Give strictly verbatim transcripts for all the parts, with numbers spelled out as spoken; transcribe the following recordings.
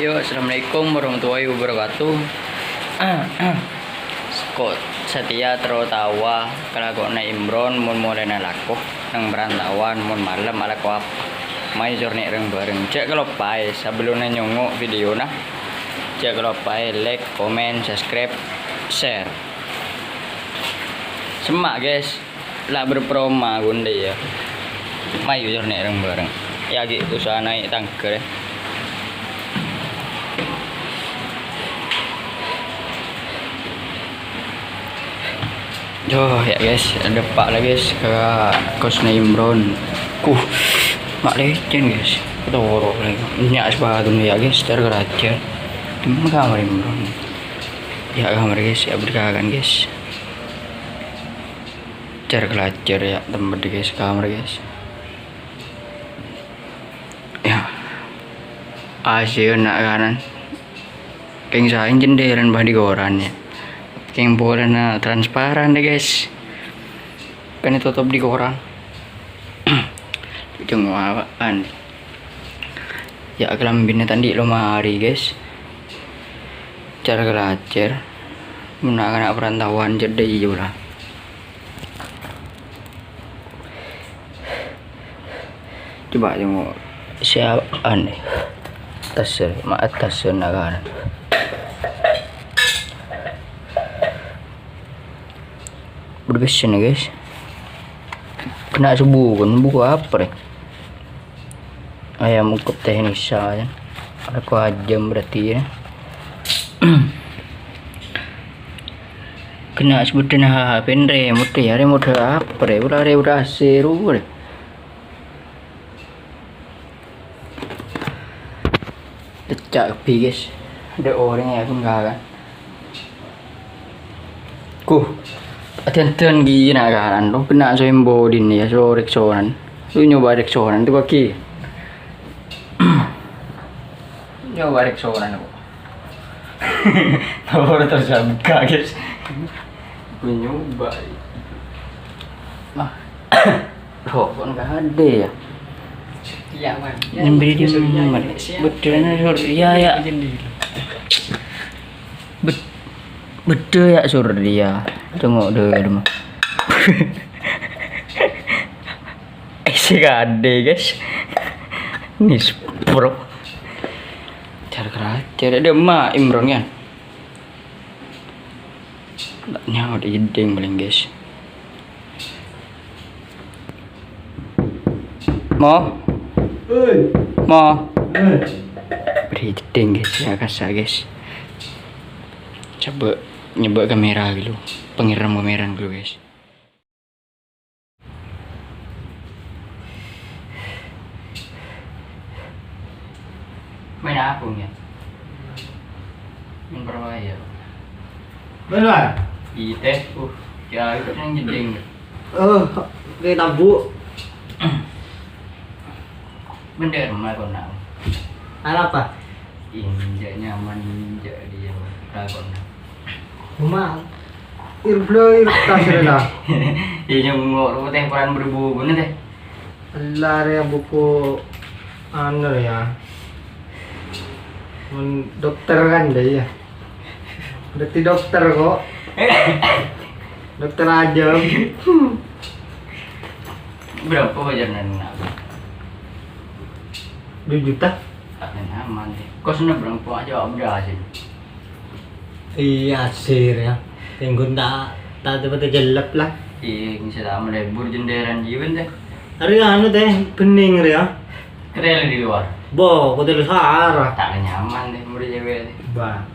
Yo, assalamualaikum warahmatullahi wabarakatuh. Sèko' satèya terro taowa kalakowanna Imron mon molaè nalako neng parantaowan, mon malem alako apa. Mayu cor nè' reng-bareng. Jhâ' kaloppaè sabellunna nyongngo' videona. Jhâ' kaloppaè like, comment, subscribe, share. Semma', guys. La berperoma ghun dâ' iyâ. Mayu cor nè' reng-bareng. Yâ, ghi' usaha naè' tangghâ, rè. Yo, yâ, guys, dâpa' la, guys, ka kosna Imron. Kuh, ma' lècèn, guys. Ketoro' la. Nya' sepatuna, yâ, guys, tar karaja. Dimma kamar Imron? Yâ, kamar, guys, yâ, berkakan, guys. Cer-kelacer, yâ, tempeddhâ, guys, kamar, guys. Yâ. A C na' kanan. Kèng saèng jendhèlana bâdâ koran, yâ. Kèng polana transparan, dâ, guys. Kan ètotop dâ' koran. Cuma apaan? Yâ, kalambhina ta' andi' lomari, guys. Cer-kelacer. Mon na'-kana' parantaowan jâddhâ iyâ la. Coba' nyongngo' siapa ni? Tas, ma' tas na' kanan. Berbes ini, guys. Kena' subuh kan, buku apa, rè? Ayam ungkep teh Nisa, ya. Aku ajam berarti, ya. Kena' sebutin ha, ha, pen remote, ya, remote apa, rè? Udah, rè, udah seru, rè. Pecah kabbhi, guys. Ada orang ya, pun kawan. Kuh, adhân-dhân ghi na' kanan, lo kena' so embodin ya, so Rexonan. Lo nyoba Rexonan, tu kaki. Nyoba Rexonan, kok. Nomor tersangka, guys. Gue nyoba. Ah. Rokok nggak ada, ya? Iya, Man. Ya, nyemberi di mana? Betul, sur. Iya, ya. Bet-, betul ya, sur, dia. Tengok dulu, mah. Eh, si kade, guys. Nispro. Cer-keracer. Ada emak Imron, kan? Nyawa di jeding paling, guys. Mo? Hei. Mo? Hei. Beri jeding, guys, ya, kasa, guys. Coba nyoba kamera dulu. Pengiram kamera dulu, guys. Main apa, ya? Main berapa, ya? Benar. Iya, teh. Uh, ya, itu yang jeding. Oh, oke, tabu. Bener, Mak, kok, nak? Arapa? Injak nyaman, injak dia, Mak, kok, nak? Cuma, irblo, irtas, rela. Iya, nyongngo', lu teh, peran berbubu, nih, teh. Ella rè buku anu rè ya. Mon dokter kan deh ya. Berarti dokter kok. Dokter aja. Berapa wajarnya nak? Dua juta. Tak nyaman deh. Kosnya berapa aja udah sih. Iya, sir, ya. Tenggun tak, tak cepet jelep lah. Iya, bisa tak melebur jenderan jiwen deh. Hari anu teh, bening, ya. Kerel di luar. Bo, aku terus arah. Tak nyaman deh, murid cewek deh. Bah.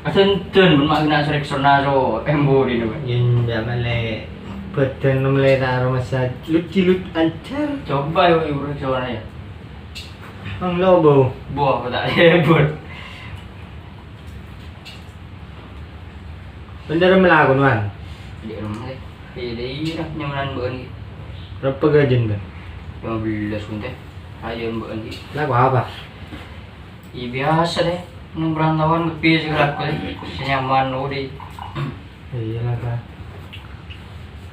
Asal enten, pun mak kena serik sonaso, embo di nu. Indah mele, badan mele taruh masa lucu-lucu ancar. Coba yuk, yuk, suaranya. Mang lo, bo. Bo, aku tak lebur. Bener melakukan, Wan? Di rumah, eh. Iya, deh, iya, nyamanan bukan gitu. Berapa gajian, Bang? Lima belas, pun, teh. Ayo, bukan gitu. Lagu apa? Iya, biasa, deh. Nang perantauan, kepi, segala, kali. Senyaman, lo, deh. Iya lah, Kak.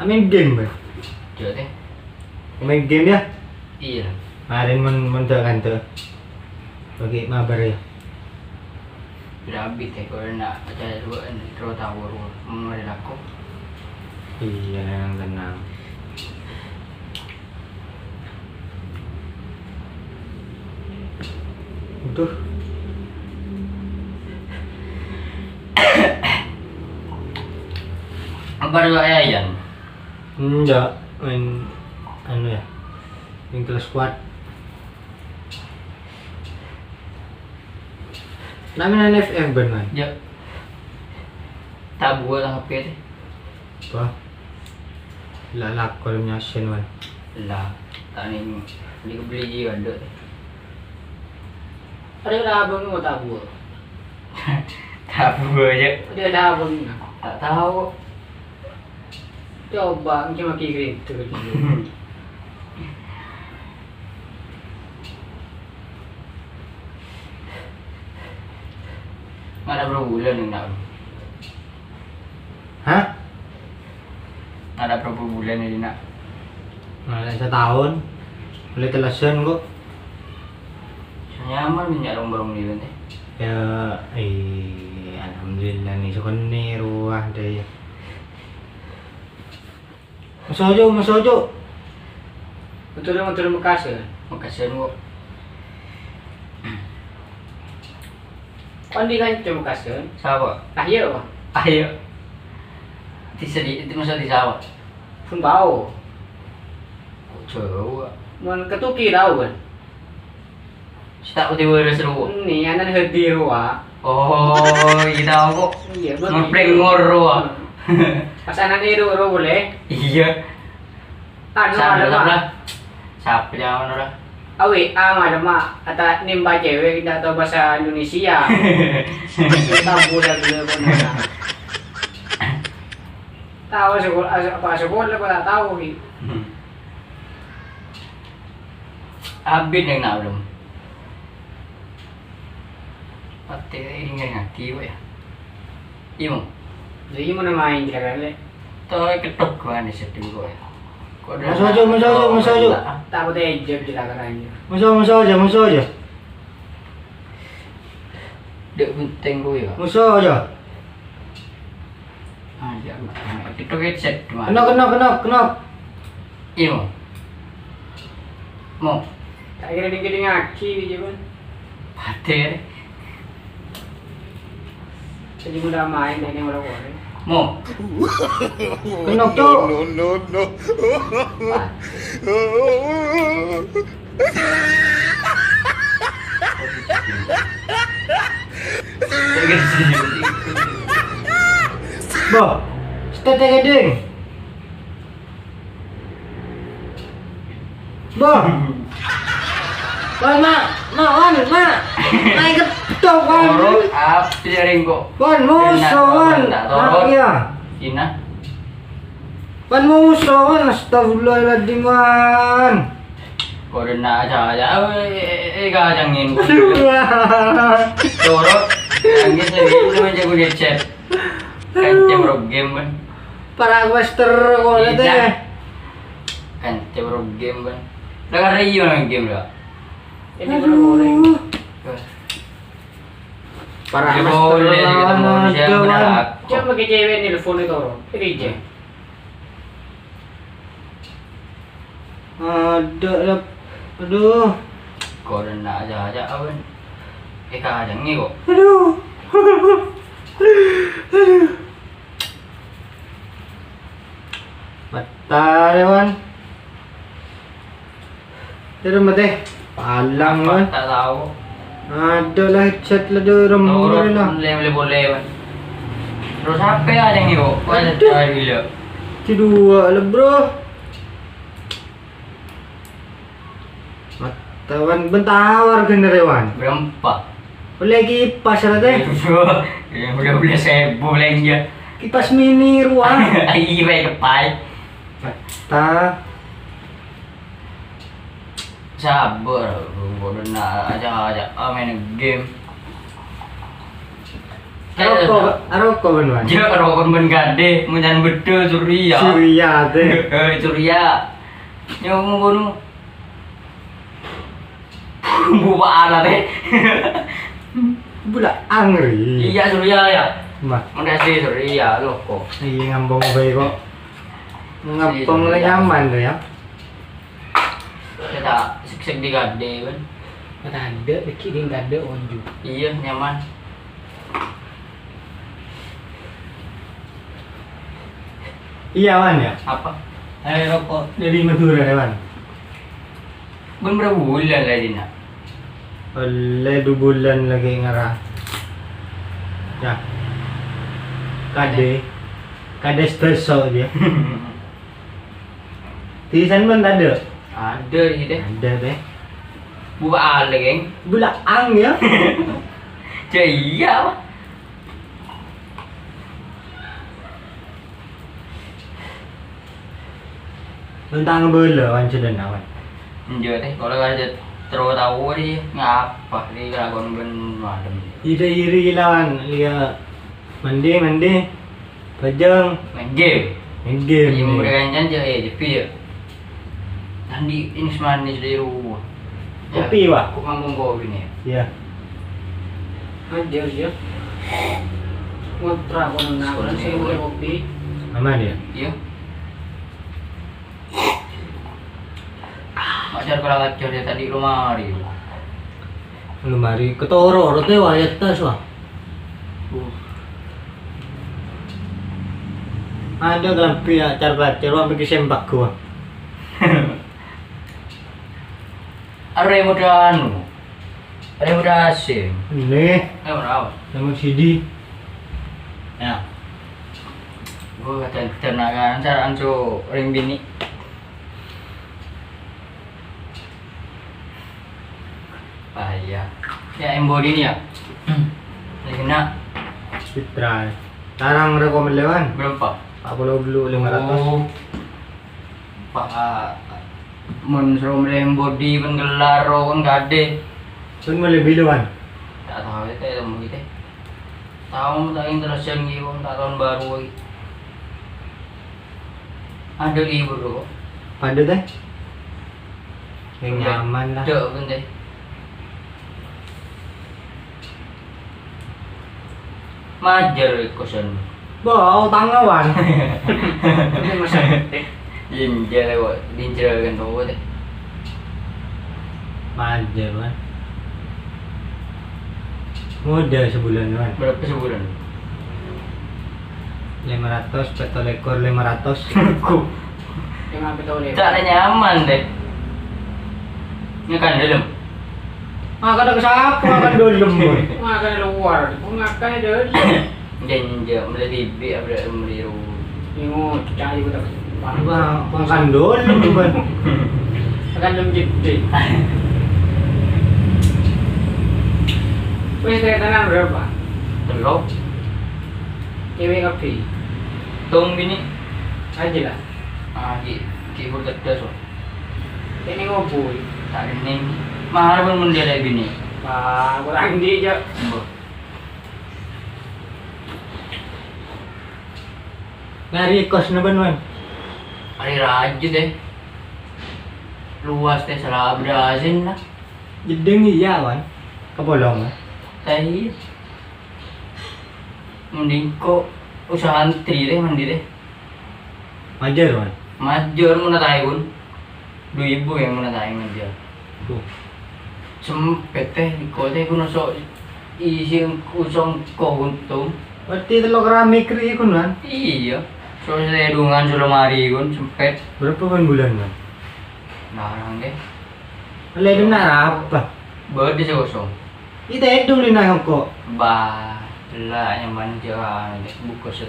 Main game, Bang? Iya, teh. Main game, ya? Iya. Kemarin men-, men-, kan, tuh. Bagi mabar ya. Bira abit ya, kalau nak percaya dua, dua tahu, dua. Mau ada laku. Iya, yang tenang. Aduh. Apa dulu ya, Yan? Enggak, main anu ya. Main kelas kuat. Namanya F F ben, man. Ya. Tabu lah H P deh. Apa? La lakon nyasin, man. Lah, tak nih, beli beli juga ada. Ada labang mau tabu. Tabu aja. Ada labang. Tak tahu. Coba, cuma kirim tuh. Nggak ada berapa bulan nih, nak? Hah? Nggak ada berapa bulan ini, nak? Nggak ada setahun. Mulai telesan kok. Nyaman nih, nyarung barung nih, kan, eh? Ya, eh, alhamdulillah nih, sukene ruah deh. Moso, Jo, moso, Jo. Betul, betul, Mekasem. Mekasem, kok. Kondi kan cuma Mekasem. Sapa? Ah, iya, Pak. Ah, iya. Di sedi-, di masa di sapa? Pun bau. Kok jauh, Pak? Mon ketuki tahu, kan? Sè ta' patè bârâs rowa. Nih, anan hadir, wa. Oh, iyâ tao, kok. Iyâ, bâgi. Ngepleng ngor rowa. Hmm. Pas ana'na rowa polè. Iyâ. Anu, sapa, malem, sapa, Pak. Sapa nyaman ora? Awi, ah, malem, Pak. Ata nimba cewek, tidak tahu bahasa Indonesia. Tabu dan gula pun ada. Tahu sekolah, apa sekolah, apa tak tahu, Ki. Hmm. Abit neng nak belum. Pati ini ngerti apa ya? Imo. Jadi mana main kira-kira, Le? Toh ketok gua nih sedih gua ya. Kok ada. Masuk aja, masuk aja, masuk aja. Tak apa deh, jawab jelas aja. Masuk, masuk aja, masuk aja. Dek penting gua ya. Masuk aja. Ah, ya, gitu, headset, cuma. Kena, kena, kena, kena. Iya, Mo. Mo. Tak kira dingin-dingin ngaji, gitu, kan. Pater. Jadi mudah main, ini orang-orang. Mo. Kena, Cok. No, no, no, no. Ah. Bo, setete gedeng. Bo. Wan, Mak. Mak, Wan, Mak. Mak, ketok, Wan. Toro, apa jaring kok? Wan, musuh, Wan. Enak, Wan. Mak, iya. Cina. Wan, musuh, Wan. Astagfirullahaladzim, Wan. Kok udah nak aja, aja. Eh, eh, eh, eh, kacangin. Aduh, Wan. Toro, nangis lagi, itu aja gue ngechat. Kancem rock game, kan? Para master, kok, iya, teh. Kancem rock game, kan? Lah, karena iya main game, lah. Ini. Aduh. Boleh. Para master boleh, lawan kita mau siap, ada, Wan. Cuma pakai cewek nelpon itu, Ron. Ini, Jeng. Ada, ada. Aduh. Kok udah nak aja-aja, awan. Eh, kacangnya kok. Aduh. Aduh. Matare, Wan. Terus mate. Palang, Wan. Tak tahu. Ada lah, chat lah, dulu, Ron, mulai lah. Boleh, boleh, boleh, Wan. Terus apa ya, yang itu? Wah, aduh. Saya dulu. Kedua lah, Bro. Mat-, tawan ben tawar kene re, Wan. Berempat. Boleh kipas ra, teh? Iya, udah, udah sebu belanja. Kipas mini ruang. Iya, baik, kepai. Mata. Sabar, bodoh nak aja, aja, ah, main game. Rokok, rokok ben, Wan. Ya, rokok ben gade, menyan bedo, Surya. Surya, teh. Eh, Surya. Nyomu kono. Bupa'an ate. Bulâ angri. Iyâ, Surya, yâ. Mah. Mon asli Surya, loko. Iyâ, ngambong bhâi kok. Ngambong la nyaman to, yâ. Kita sik-sik di kadè, kan. Tadâ', dâgghi' ding tadâ', onju. Iyâ, nyaman. Iyâ, Wan, yâ? Apa? Arè roko' dâri Madhurâ, yâ, Wan? Bân bârâmpa bulân la dinna'? Ollè du bulân lagi ngara. Yâ. Kadè. Kadè sdhâsa dia. Di san bân tadâ'? Adâ, iyâ, deh. Adâ, deh. Bupa'an, Keng. Bulâ ang, yâ? Jâ iyâ, apa? Tentang bâlâ, Wan, jhâlân, Wan. Enjâ', teh. Kalau ada terus tahu, di ngapa? Di kelakuan bân malem. Iri-iri lawan, lihat. Mandi, mandi. Bajâng. Main game. Main game, iyâ, iyâ. Mangkè kancana jâ', eh, jâ' pi, yâ. Tadi manis-manis dâri rowa. Yâ, kopi, Wak. Kok ngomong kopi nè? Iyâ. Ajar, yâ. Ngontrak, kono, nah, sing mulai kopi. Aman, yâ? Iyâ. Ajar kala ajar, yâ, tadi lemari. Lemari ketoro, ro teh, wah, yâ, tas, wah. Adâ kalambhi acar-pacar, wah, bâgi sempak gua. Arè modâ anu. Arè modâ asing. Nè. Eh, ora, ora. Nomor siji. Yâ. Gua dan, dan akan saran so ring bini. Ah, iyâ. Yâ, embodi nè, yâ. Lagi nak. Fitra. Tarang rekomend lèwan. Berapa? Empat puluh dulu, lima ratus. Oh. Pak, mon soro melè embodi pon gelar, ro pon kadè. Pon melè biluan. Tak tahu yâ, kayak temu gitu. Tahu tak yang terus yang gitu, tak tahun baru lagi. Ada libur kok. Pada teh? Yang nyaman lah. Ada pun teh. Majâr kosan. Wah, utang, Wan. Ini masa gede. Injil kok, injil kan tahu deh. Majâr, Wan. Modal sebulan, Wan. Berapa sebulan? Lima ratus, petto lekor lima ratus. Ku. Lima petto lekor. Tak ada nyaman deh. Ngekan dalam. Makan ke siapa? Makan dalam, Boy. Makan luar. Makan dalam. Janji, mulai bibik, apa dah mulai ru. Ini ngocak juga tak. Wah, makan dalam, Boy. Makan dalam gede. Wes, teh, tanah berapa? Telok. Cewek kabeh. Tong bini. Aja lah. Ah, ki, ki bur tedas, kok. Ini ngobul. Tak kening. Mahal pun mun dia ada bini. Wah, kurang di, Cok. Embo. Ngari kos napa, Wan? Ari rajut, eh. Luas, teh, salah berhasil, nah. Jedeng iya, Wan. Kepolong, eh. Teh, iya. Mending kok usaha antri deh, mandi deh. Majâr, Wan. Majâr, mana tahu, Wan. Dua ribu yang mana tahu, Majâr. Tuh. Sempet teh, kok teh kuno sok isi kosong kok untung. Berarti telok keramik ri kun, Wan? Iya. So saya dungan solo mari kun, sempet. Berapa kan bulan, Wan? Larang deh. Lha, dina apa? Bodi sih kosong. Ita edung dina kok. Bah, lah nyaman jalan deh, buka sih.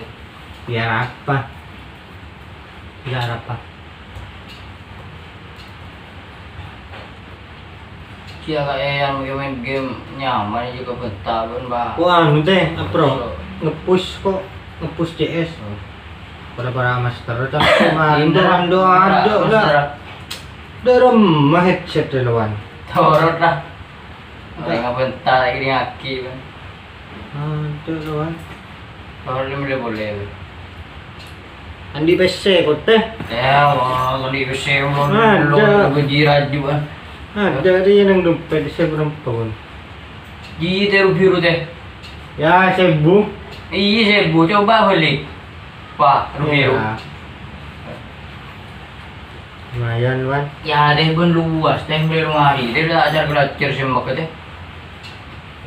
Biar apa? Biar apa? Sia kayak yang main game nyaman juga bentar pun, Bah. Wah, anu teh, apa, Bro? So. Nge-push kok, nge-push C S. Oh. Para-para master, cak, mando, mando, ada lah. Ada rumah headset duluan. Torot lah. Enggak. Yang bentar lagi ngaki, Bang. Ada duluan. Torot ini boleh, boleh. Andi P C, kok teh? Ya, wah, andi P C, belum, ada. Belum, belum gaji raju, ah. Adâ' rèya neng dompet sè berempa, Bun. Jiyâ tè, rubi ru tè. Yâ, sèbu. Iyâ, sèbu. Coba bâli'. Wah, rubi ru. Yâ. Lumayan, Wan. Yâ, tè bân luas, tè, mèlè lemari. Tè, ta' acar-kalacar sè makkè, tè.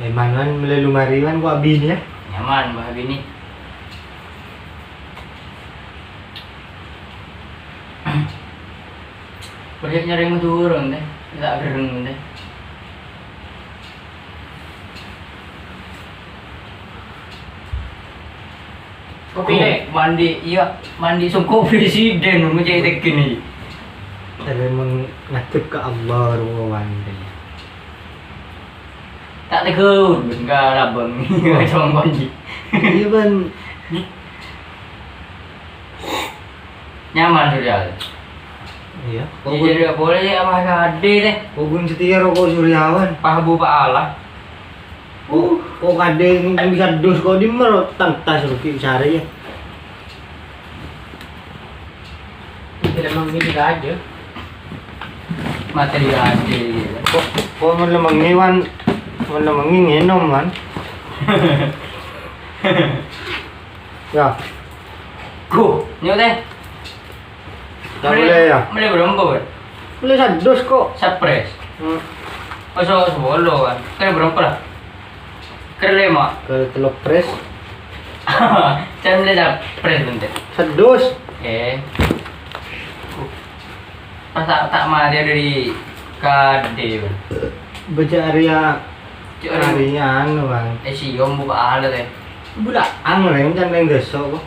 Èman, Wan, mèlè lemari, Wan, ko' abinè, yâ? Nyaman, bâh, abinè. Perlu nyarè Madhurâ, tè. Ta' gerreng, tè. Kopi, Lè'. Mandi, iyâ, mandi songko' presiden, mènjhâ' tèkèn, iyâ. Terro mèng ngadhep ka Allah, rowa mandi. Ta' tegghâ, bân ka labâng. Oh. Cong konci. Iyâ, bân. Nyaman, Surya. Iyâ. Iyâ, Surya, polè, yâ, apa kadhi, tè. Ko' ghun satèya roko' Suryawan. Pah bu pa'ala. Ko', ko' kadhi mungkin bisa dus ko' dimma ro tantas rugi sehari, yâ. Kita emang ini aja. Materi aja, iyâ. Ko', ko' mon lemengè, Wan, mon lemengè ngènom, Wan. Yâ. Ku, nyo tè. Yâ, mèlè, mèlè yâ. Mèlè berempa, Bun? Mèlè sadus ko'. Sapres. Hmm. Pas sapolo, kan. Kan berempa la? Kèra lèma'. Kèra tello pres. Can mèlè sapres, Bun, tè. Sadus. Eh. Pas ta', ta' matè dâri kadhi, Bun. Bâca arèya, cuk, arèya anu, Bang. Eh, siyom bu pa'ala, tè. Bulâ ang rèng can rèng desa ko'.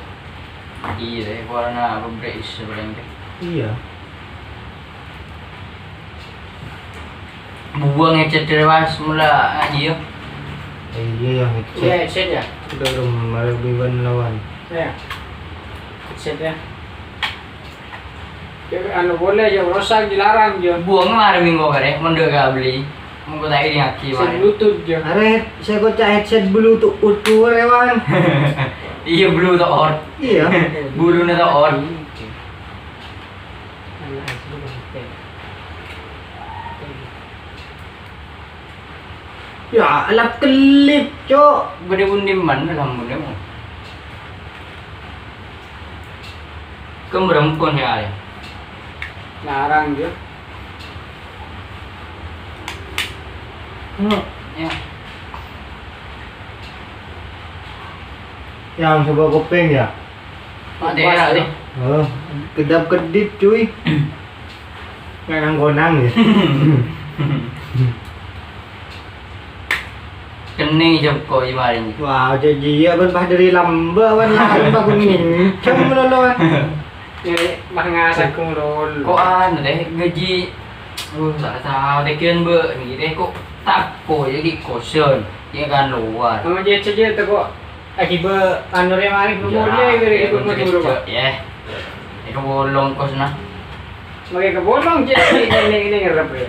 Iyâ, tè, polana pabrik issè palèng, tè. Iyâ. Buwâng headset dâri pas mula ngajhi, yâ. Eh, iyâ, yâ, headset. Iyâ, headset, yâ. Udah rumah lebih lawan. Yâ. Headset, yâ. Yâ, anu polè, yâ, rosak dilarang, yâ. Buwâng marè minggu karè, mon dâ' kabli. Mongko ta' èdingngaghi, sè Bluetooth, yâ. Arè, sè koca' headset Bluetooth, Bluetooth, Wan. Iyâ, Bluetooth. Iyâ. Buluna to'or. Yâ, alat kelip, Cok. Bâdâ bun dimman, alhamdulillah, mo. Kembrem pon ya, ya. Larang, Jo. Hmm, ya. Yang coba kuping, ya? Mak Dewa, nih. Oh, kedap-kedip, cuy. Nang konang, ya. Kennèng jâ' ko' jâ' marèn. Wah, jâ-, jâ-, iyâ, bân pas dâri lambâ', bân lambâ' bân ngincèm lolo, bân. Iyâ, pas ngasak lolo. Ko' anu, deh, ngajhi. Oh, salah, salah, tekian, Mbak. Ini, deh, ko' tako', ya, ki kosen. Ya, kan, luar. Sama jâ-, jâ-, jâ-, tako'. Akibat anu rè marè, ya, boleh, ya, beri ikut kan, Madura, Pak. Ya. Itu bolong kos, nah. Pakai kebolong, cek, ini, ini, ini ngerep, ya.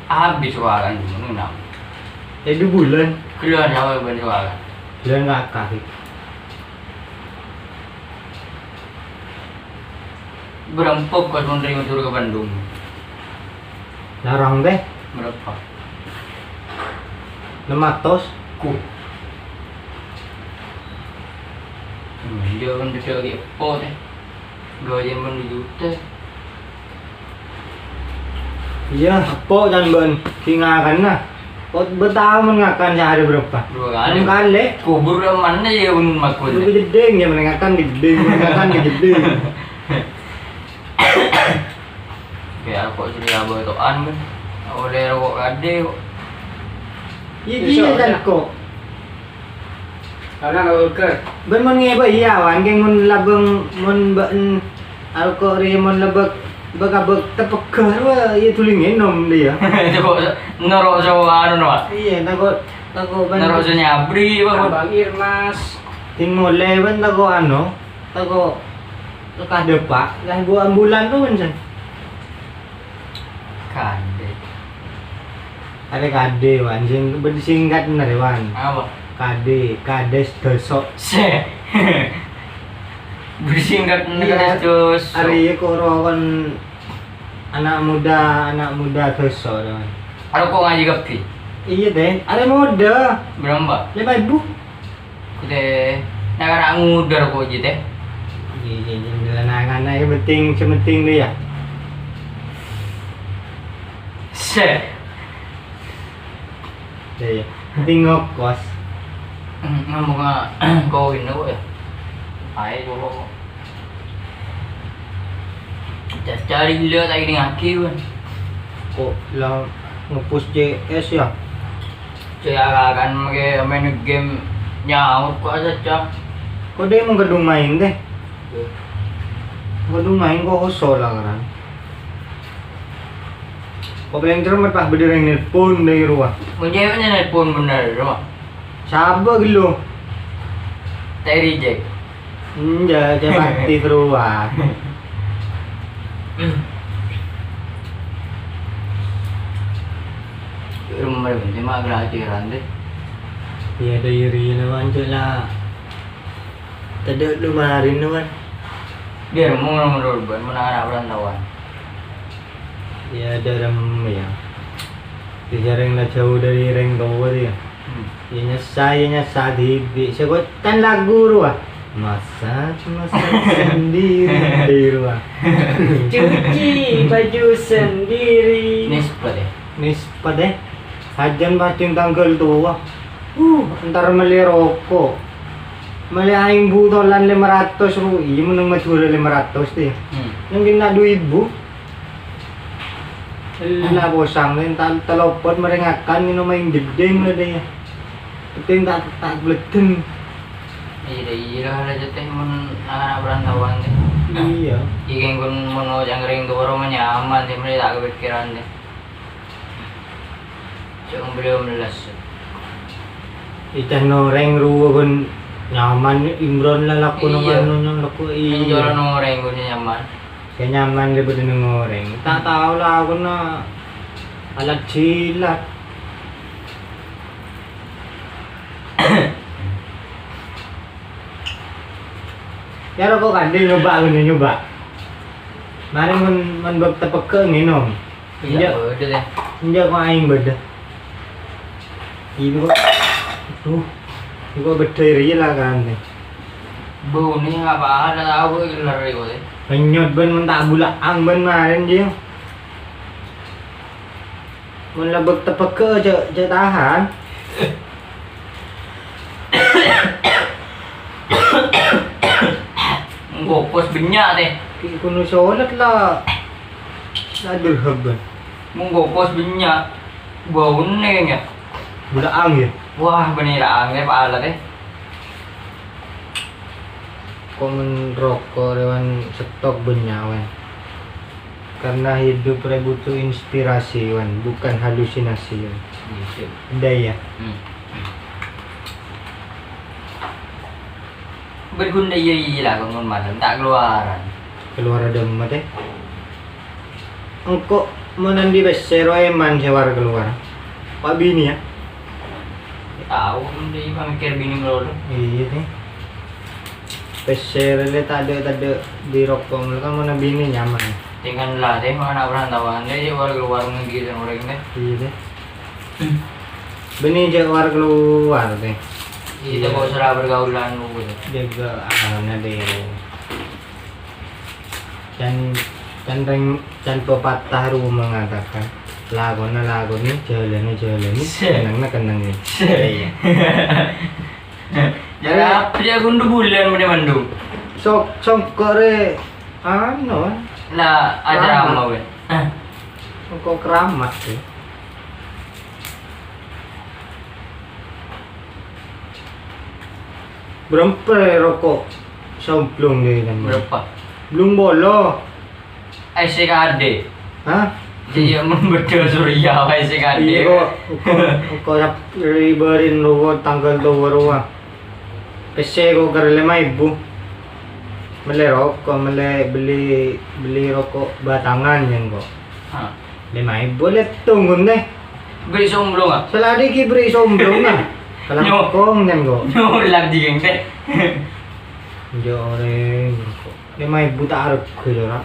Habis waran ngono, nah. Eh, dua bulan. Keluar sama ban suara. Bulan kakak, sih. Berempat kos menteri Madura ke Bandung. Larang, teh. Berapa? Enam ratus. Ku. Hmm, dia kan tidak lagi apa, teh. Gaji men juta. Iyâ, po' can bân sè ngakan, nah. Kok betamen ngakan sehari berapa? Dua kali. Enam kali. Kubur mana ya, un makul. Lu kejeding ya, mending ngakan kejeding, ngakan kejeding. Kayak aku sudah botoan, Ben. Oleh rokok kadè kok. Iya, iya, kan kok. Karena nggak ulker. Bân mon ngèbâ iyâ, Wan, kèng mon labâng, mon bâ'en alko' rè mon la bâk, bâk-abâk tepegghâ, wah, iyâ dhuli ngènom dhiyâ. Coba noro' so anu, no, Pak. Iyâ, tako', tako' bân noro' so nyabri, Pak. Abang Irmas. Ting molè bân tako' anu, tako' lekah dâpa', lah bu ambulan tu, bân, San. Kadè. Arè kadè, Wan. Sing, singkat bener, Wan. Apa? Kadè, kadès dosok. Se. Bersingkat Iya. Terus. Arèya kok rowan anak muda, anak muda dosa, rowan. Aroko ngaji kabbhi. Iyâ, Dèn. Arè modâ. Berapa? Lèma èbu. Kute, nak anak muda kok ji, Tèh. Iyâ, iyâ, iyâ. Anak-anak yang penting, sè penting tuh ya. Se. Iyâ, iyâ. Penting ngokos. Hmm, ngambung, ah, kawin apa ya? Ayo dulu. Cacari gila tak ini ngaki, Wan. Kok la nge-push C S ya? Cek akan make main game nyaut kok aja, Cak. Kok dia emang gedung main deh? Iya. Gedung main kok kosong lah, kan? Kok paling cermet pas bâdâ rèng nelpon dâri rowa. Mon ceweknya nelpon bener, rowa. Sapa ghellu? Teri Jack. Enjâ', cè' mati rowa. Rumah cuma gelaciran deh. Iyâ, dâ' iyâ rèya, Wan, cè' la. Tadâ' lumari, Wan. Biar mau menurut ban menara perantauan. Iyâ, dârem, ya. Sè jhârâng la jhâu dâri rèng towa, ya. Hmm. Iyâ, nyassa, iyâ, nyassa dhibi'. Sè kok kan lagu rowa. Masak, masak sendiri. Rowa. Cuci baju sendiri. Nisbat, ya? Nisbat, ya. Sajân pancèn tangghâl towa. Uh, entar mellè roko'. Mellè aèng butolan lèma ratos, ru-, iyâ, mennang Madhurâ lèma ratos, tè. Hmm. Neng kèna du èbu. Ella posang, nen ta-, talopot marè ngakan, ngènom aèng jeddhing la dâ' iyâ. Penting ta', ta' bledden. Iyâ, iyâ, la, la, jâ' tè mon ana' perantauan, tè. Iyâ. Iyâ, kèng kon mon oca'na rèng towa rowa nyaman, tè, mending ta' kapèkkèran, tè. Cek beliau melas. Ikan orèng rowa kon nyaman, Imron la lako nang Iyâ. Anu, nang lako, iyâ. Enjol orèng kon nyaman. Sè nyaman daripada nang orèng. Ta' tao la, aku na alat jilat. Ya, roko' kandil nyoba, aku nyoba. Mari men, men bek tepeke ngènom. Iyâ, Enjâ'. Bâdâ, tè. Enjâ' kok aèng bâdâ. Iyâ kok. Duh. Iyâ kok bâdâ rèya la kan, tè. Bâunè apa ada tao kok ler kok, tè. Penyot bân men ta' bula'ang bân marèn, Jing. Mon la bek tepeke jâ', jâ' tahan. Nggopos bânnya', tè. Ki' kono solat la, la durhab, bân. Nggopos bânnya', bâunè, ya. Bula'ang, ya? Wah, bânè la angè pala, tè. Kok men roko' rèwan stok bânnya', wèn. Karena hidup rè butuh inspirasi, wèn, bukan halusinasi, wèn. Iya, sip. Dâ' iyâ. Hmm. Berguna iya, iya lah, bangun malam, tak keluaran. Keluar dâ' emma, tè. Engko' mon andi' pèssè rowa èman sè war keluar. Wa' binè, ya? Tao, andi' pamikir binè malolo. Iyâ, tè. Pèssè rèya tadâ', tadâ' di roko' malolo kan mon binè nyaman. Dengan la, tè, mon ana' perantauan, tè, jâ' war keluar ngegitan orèng, tè. Iyâ, tè. Binè jâ' war keluar, tè. Iyâ, tè, kok sera pergaulan lu, gitu. Jâgâ ana, tè. Can, can rèng, can pepatah rowa mengatakan, "Lakona lakoni, jhâlâna jhâlâni, kennengnga kennengnge." Iyâ. Jârèya apa ya, gundu bulan mending mandum. Sok, songko' rè, anu, lah, acara apa, weh? Songko' keramat, ya. Bârâmpa roko' saoblong, ya, kan? Bârâmpa? Blung bolo. S K D. Hah? Iya, mon bâdâ Surya, S K D. Iyâ, kok, kok, kok sab-, ribârin rowa tangghâl towa rowa. Pèssè kok kèra lèma èbu. Mellè roko', mellè bellè, bellè roko' batangan, yâ, kok. Hah. Lèma èbu lè tongghun, tè. Beri somblong, ah. Sala dikit beri somblong, ah. Nyo-, kalangkong, kan, kok. Nyolak dikit, tè. Enjâ' orèng, kok lèma èbu ta' arghâ, jâ', ra?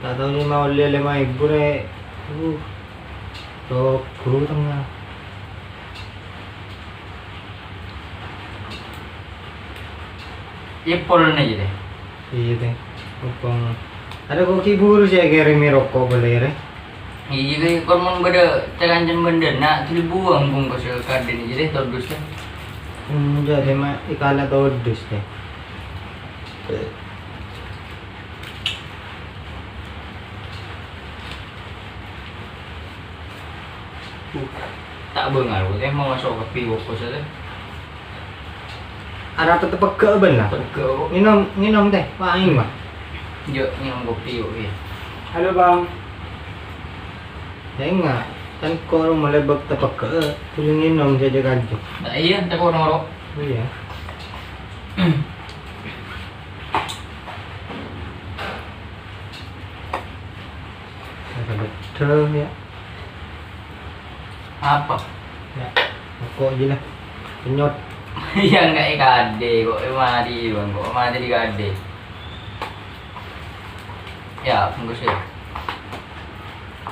Ta' tao lèma ollè lèma èbu, rè. Uh, rogo tengnga. Iyâ, pol nè, jâ', rè. Iyâ, Tè. Apa? Arèya kok ghi' buru sè èkèrèmè roko' bâli, rè? Iyâ, Kè, kor mon bâdâ ca-kancana bân dâna', dhuli buwâng bungkus kadhina jârèya todus, Tè. Hmm, jâ' Tè, ma' èkala todus, Tè. Uh, ta' bângal, Tè, ma' maso' kabbhi bungkus, Tè. Arapa tepegghâ' bân la? Pegghâ'. Ngènom, ngènom, Tè. Wah, aèng, wah. Jâ', ngènom kopi, yuk, yâ. Halo, Bang. Enga', kan kor molaè bâk tepegghâ', dhuli ngènom sajjhâ kanjeng. Nah, iyâ, èntar kor noro'. Iyâ. Ada betul, yâ. Apa? Yâ, roko' jiyâ la. Penyot. Iyâ, enggak è kadè, kok è mari, Bang, kok mari è kadè. Yâ, bungkus, yâ.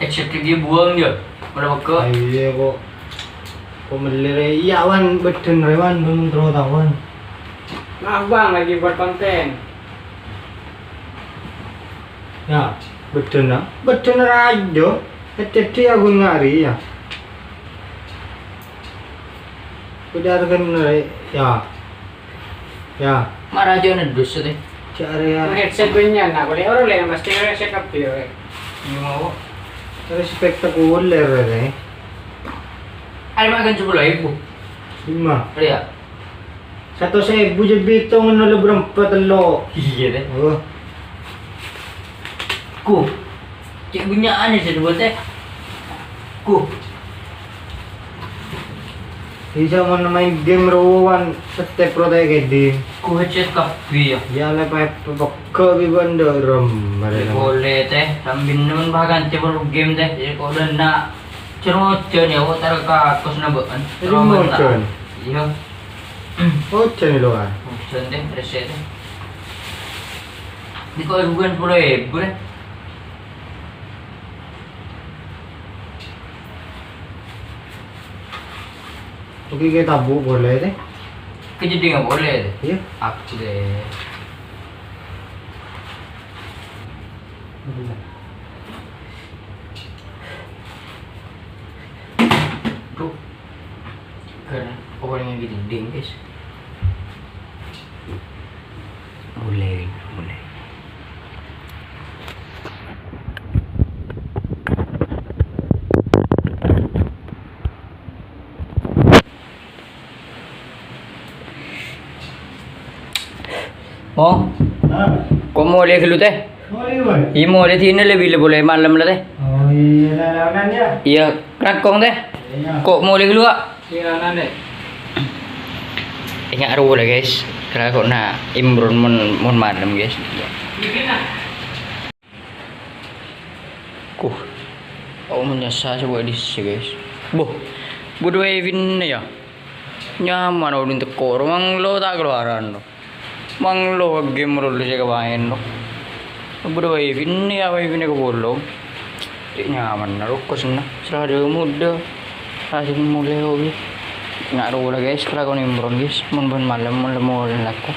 È, sèdhâ ghi' buwâng, yâ. Molaè bâkka'. Iyâ, kok. Kok mellè rè. Iyâ, Wan, bâdân rè, Wan, belum terlalu tahu, Wan. Maaf, Bang, lagi buat konten. Yâ, bâdân, ah. Bâdân rajâ. È, dhâddhi aghun ngari, yâ. Udah kan, yâ. Yâ. Ma' rajâna dus, Tè. Jâ' arèya. Headset bânnya', nah, boleh orang lain, pasti headset kabbhi, ya. Iyâ, mau. Respect spektakuler, Tè. Arèya ma' kan sepuluh ribu. Lima. Arèya. Satos èbu jâ' bitong nolè berempat tello'. Iyâ, Tè. Oh. Ku. Cè' bânnya'an sè dua, Tè. Ku. Bisa mon main game rowan step pro Tè kèdhing. Ku headset kabbhi, yâ. Yâ, lè pa-, pa-, pegghâ' bi' bân dârem. Boleh, Tè. Sambil nemen bahkan cè' pro game, Tè. Jadi kok udah nak cerocon, yâ, kok tar kakos na bâ'ân. Jadi mocon. Iyâ. Mocon lho, ah. Mocon, Tè, resek, Tè. Ini kok bukan sepuluh ribu, Tè. Oke, kita bu boleh deh. Kejadian boleh deh. Iya. Aku deh. Tuh. Karena pokoknya gitu ding, guys. Boleh, boleh. Mo? Hah? Ko' molè ghâllu, Tè? Molè, Wan? Iyâ, molè, dinah la bilâ polè malem la, Tè. Oh, iyâ, la, la, la, yâ. Iyâ, langkong, Tè. Iyâ. Ko' molè ghâllu, a'. Iyâ, la, la, Tè. Ènga' rowa la, guys. Kalakowanna Imron mon, mon malem, guys. Kuh. Oh, menyesal coba di sini, guys. Boh, bâdâ wifi-na, yâ. Nyaman, oh, di teko, manglo ta' kalowaran, loh. Manglo game roll sè kapaèn, loh. Bâdâ wifi-na, yâ, wifi-na ka bolong. Cè' nyaman, nah, roko' senna. Serah dâ' muda. Asik mulai, oh, guys. Ènga' rowa la, guys, kalakowan Imron, guys. Mon bân malem, mon lè molè lako.